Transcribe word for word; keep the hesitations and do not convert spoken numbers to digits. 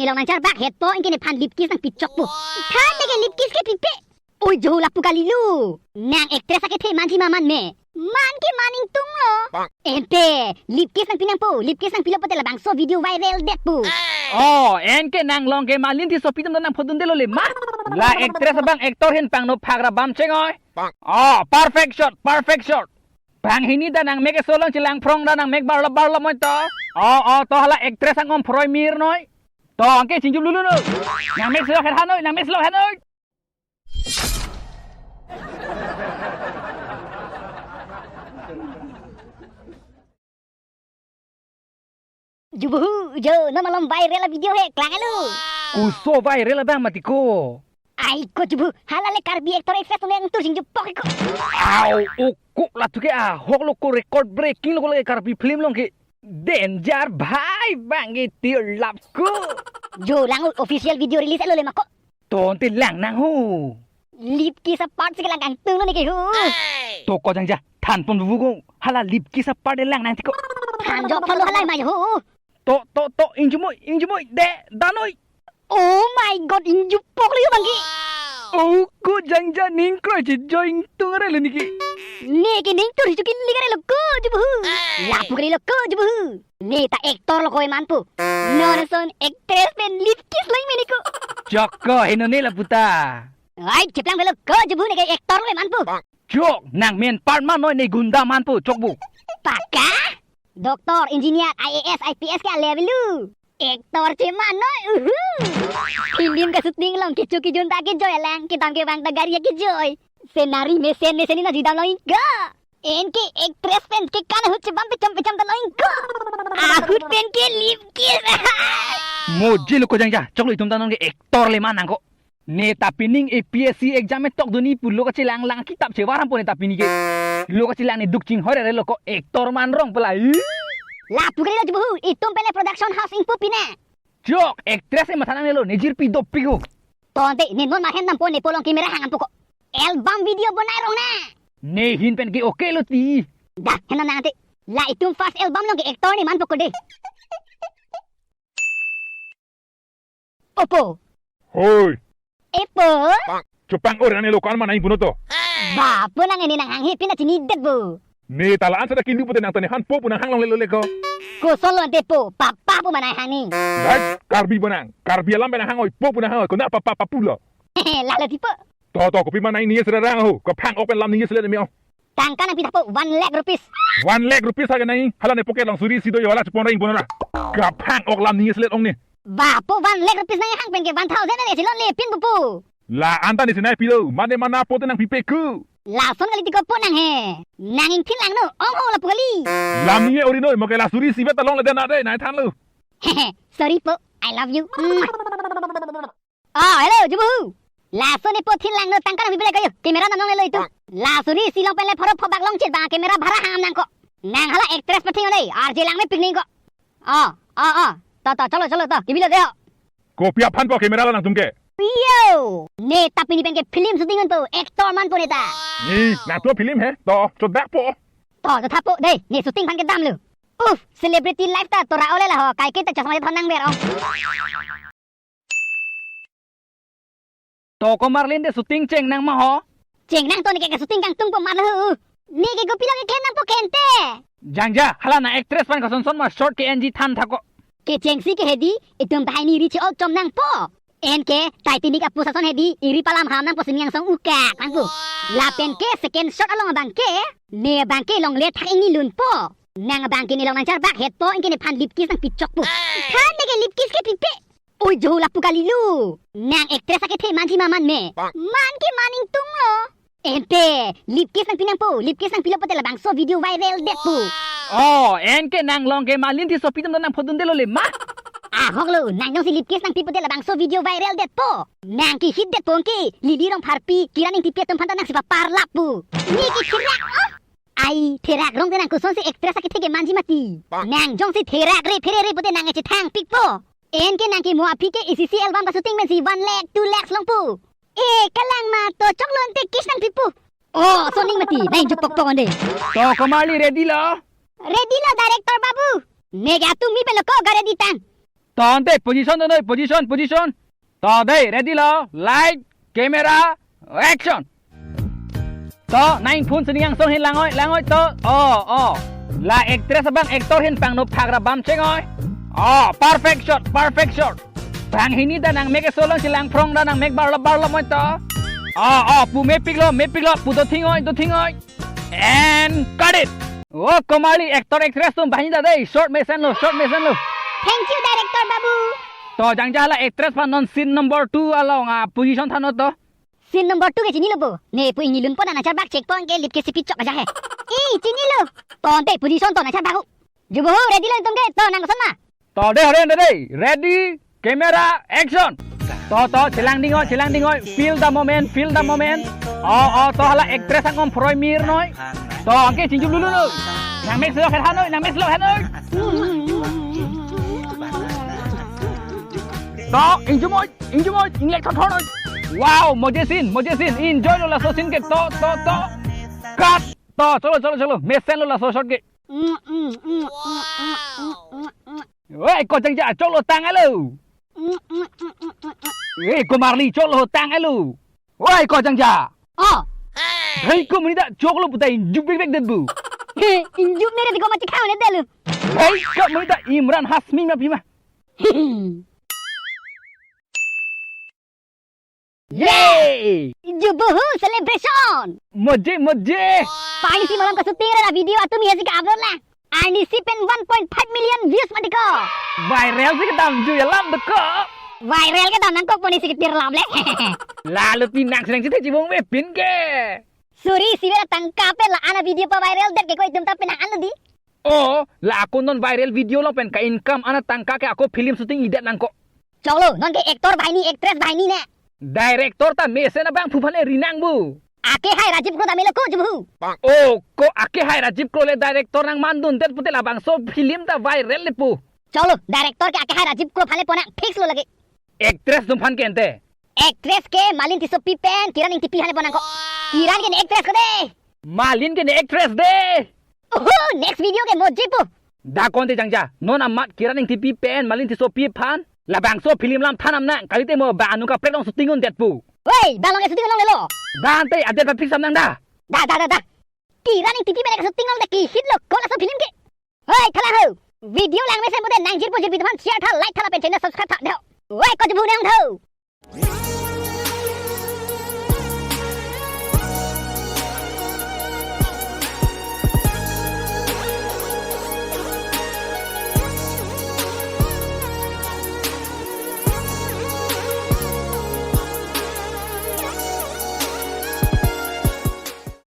Ne long nangcharbak het po, anke nephan lip kiss nangpi chokpo. Than neke lip kiss ke pipe. Oi jo, lapu kalilo. Nang actress akethe manji ma manme? Man ke man ingtunglo. Ente, lip kiss nangpi nangpo, lip kiss nangpilo pote labangso video viral detpo. Oh, anke nang long ke Malin Tissopi atum nangphodun detlo le ma? La actress abang actor ahin pangno phak ra bam cheng oi. Oh, perfect shot, perfect shot. Banghini ta nangmek keso along chelang phrong ta nangmek barlo barlo moi to. Oh, oh, to hala actress angom phroi mir noi. To, anke chingjup lulu noi. Nangmek slow het han noi, nangmek slow het noi. Jubuhu, jo, non malom viral a video he, klang alo. Koso viral abang mati ko? Ai ko jubuhu, hala le Karbi actor actress atum nangtur chingjupok ko. Au, o ko latum ke ahok lo ko, record breaking lo ko le Karbi film along ke. Danger bhai, bang ke tir lap ko. Jo lang official video release lo le ma ko. Tonte lang nang ho. Lip kiss apart si kelang kangtung lo neke ho. To ko jangja, than pon vu ko. Hala lip kiss apart de lang nang ti ko. Than jo pho lo halai mai ho. To, to, to, ingjumoi, ingjumoi, de, danoi. Oh my God, ingjupok lo yo bang ke. Oh, ko jangja ning kroi je jo ingtung are lo neke. Neke ning tur hichu kili kare lo ko jubuhu. Lapu kali lo ko jubuhu. Ne ta actor lo ko eman pu. Non ason actress pen lip kiss lo ingme neke. Chok ko, heno ne lapu ta. Ai, cheplang belo ko jubuhu, neke actor lo eman pu. Chok, nang main part ma noi, ne gunda man pu, chok bu. Paka? Doctor, engineer, I A S, I P S ke a level lo. Actor che ma noi, uhu. Film ka shooting along kecho kejun ta kejoi lang, kedam kevang ta gari kejoi. Scenery mesen mesen na jidam lo ingko. Anke actress pen ke kan ahut chebam pecham pecham ta lo ingko. Ahut pen ke lip kiss. Mo je lo ko jangja, chok lo itum ta non ke actor le ma nang ko. Ne ta pining A P S C exam e tokdunji pu lo kachelang lang kitap chevaram po ne ta pini ke. Lo kachelang ne duk chinghoi re lo ko, actor man rong pelai. Lapu kali lo jubuhu, itum pen le production house ingpu pine. Chok, actress e matha nangne lo, ne jirpi doppi ko. Tonte, ne non ma hen dampo, ne polong camera hang dampo ko. Album video bonai rong na. Ne ahin pen ke okay lo ti. Dah, hen nang te. La itum first album along ke actor ne man po ko de. Opo. Hoi. Epo. Cheplang ore nang ne lo kan ma nang puno to. Ba, po nang ne nanghanghe pina chinidet bo. Ne ta la-an sa ta kilu pute nang ta ne han po pu nang hang longle lo le ko. Koson lo ante po, papa po ma nang hangni. Lak, Karbi bonang, Karbi alam pen hang oi, po pu nang hang oi, ko na papa papu lo. Lalo ti po. To to, kopi ma nang ni sera rang ho, kaphang-ok pen lam ni sele mi o. Tangka nangpi tha po, one lakh rupees. One lakh rupees ha ke nang, hala ne pocket along suri si do yo, hala chepon reng pon ra. Kaphang-ok lam ni sele ong ni. Ba po, one lakh rupees nang hang pen ke one thousand le si lo le pin po po. La-an ta ne si nangpilo, mane mana pote nangpipe ku. Lason kali ti ko po nang he. Nang ingthin langno, ong ho lapu kali. Lam ni ori noi, mo ke la suri si vet ta longle den na de, nai than lo. Sorry po, I love you. Mm. Oh, hello, jubuhu. Lason ne po thin langno, tangka nangpi pele kayo. Camera nang longle lo itum. La suri si long pen le phoro phobak long chit ba camera bhara hang nang ko. Nang hala actress pathing le, R J lang me picnic ko. Oh, oh, oh. To, to, cholo, cholo, to. Kibilo de ho. Kopi aphan po camera lo nangtum ke? Yo! Ne ta pini pen ke film shooting un po, actor man po ne ta. Ni, nangtum film he? To, chodak po. To, to tha po, de, ne shooting aphan ke damlo. Uff, celebrity life ta tora ole la ho, kaike ta chasma thon nang ber ong. To ko Marlin de shooting chengnang ma ho? Chengnang to, ne ke shooting kangtung po ma lo ho. Ne ke kopi lo ke khen nang po kente. Jangja, hala nang actress aphan koson son ma shot ke-enji than tha ko. Kechengsi ke hedi, itum bahai ni ri che-ok chom nang po. Anke, Titanic apu sason hedi, iri palam ham nang po, simi angsong ukak nang po. Lapen ke second shot along abang ke, ne abang ke longle thak ingni lun po. Nang abang ke ne long nangcharbak het po, anke nephan lip kiss nangpi chok po. Than ne ke lip kiss ke pipe. Oi jo, lapu kali lo. Nang actress akethe manji ma manme? Man ke man ingtunglo. Ente, lip kiss nangpi nang po, lip kiss nangpilo pote labangso video viral det po. Oh, anke nang long ke Malin Tissopi atum nangphodun detlo le ma? Ahok lo, nang jongsi lip kiss nangpi pote labangso video viral det po. Nang ke hit det po anke, Lily Rongpharpi, Kiran Engtipi atum aphan ta nangsi paparlap po. Ne ke therak, oh. Ai, therak rong te nang kosonsi actress akethe ke manji mati. Nang jongsi therak re phere re pote nang echethang pik po. Anke nang ke mo aphi ke isi isi album ka shooting pensi one lakh, two lakhs long po. E, kalang ma to, choklo ante kiss nangpi po. Oh, soning mati, nang jupok pok onde. To ko Marli, ready lo? Ready lo, director babu. Ne ke atum mi pelo ko ga ready tang. To ante position do noi, position, position. To dei, ready lo. Light, camera, action. To nang phone sining angsong hin lang-oi, lang-oi to. Oh, oh. La actress abang actor hin pangnop thak ra bam cheng-oi. Oh, perfect shot, perfect shot. Banghini ta nangmek keso along chelang phrong ra nangmek barlo barlo moi to. Oh, oh, pu mepiklo, mepiklo, pu dothing-oi, dothing-oi. And cut it. Oh, Komarli, actor actress atum banghini ta dei, shot mesen lo, shot mesen lo. Thank you, director babu. To jangja, la actress aphan non scene number two along aposition thannon to. Scene number two ke chinilo bo. Ne pu ingni lunpo, nang charbak chekpo, anke lip ke sipit chok aja he. I, chinilo. To ante position to nang charbak ho. Jubu ho, ready lo itum ke, to nang koson ma? To dei, hore dei, ready, camera, action. To, to, chelang ding-oi, chelang ding-oi. Feel the moment, feel the moment. Oh, oh, to hala actress angom phroi mir noi. To, anke chingjup lulu noi. Nangmek selo kherhan noi, nangmek selo kherhan noi. To, ingjum-oi, ingjum-oi, inglek thotthon noi. Wow, moje scene, moje scene. Enjoy lo laso scene ke, to, to, to. Cut. To, cholo, cholo, cholo. Mesen lo laso shot ke. Oi, ko jangja, choklo tang alo. Oi, Komarli, choklo tang alo. Oi, ko jangja. Oh. Hei, ko monit ta choklo puta ingjum bek bek det bu. Ingjum mere di ko mati khau ne delu. Hei, ko monit ta Imran Hashmi ma pima. Yay! Jubu ho celebration! Moje, moje! Paling si malam ka shooting ra video atum ya si ka upload la. Ani si pen one point five million views mati ko. Viral si kedam ju ya lam de ko. Viral kedam nangkok poni si ketir lam le. Lalu pinang senang si te chibong me pin ke. Suri si vera tangka pen la-an a video pa viral det ke ko itum ta penang an di. Oh, la ako non viral video along pen ka income an a tangka ke ako film shooting idet nangkok. Choklo, non ke actor banghini, actress banghini ne. Director ta mesen abangphu aphan le ri nang bu. Ake hai Rajiv Kro ta melo ko jubu. Oh, ko ake hai Rajiv Kro le director nangmandun det pute labangso film ta viral le pu. Choklo, director ke ake hai Rajiv Kro aphan le pon nang, fix lo lake. Actress atum aphan ke ante. Actress ke Malin Tissopi pen Kiran Engtipi aphan le pon nangkok. Kiran ke ne actress ko de. Malin ke ne actress de. Oho, next video ke moje pu. Da konte jangja. Non amat Kiran Engtipi pen Malin Tissopi aphan labangso film lam thanam nang. Kalite mo ba anu kaprek along shooting un det pu. Wei, ba along ke shooting along lelo. Da ante adet pa fix sam nang da. Da, da, da, da. Kiran Engtipi pen ke shooting along da ki hit lo ko laso film ke. Hoi, thala ho. Video lang mesen pute nang jirpo jirpi atum aphan share tha, like tha lapen channel subscribe tha dei ho. Wei, ko jubu nang tho.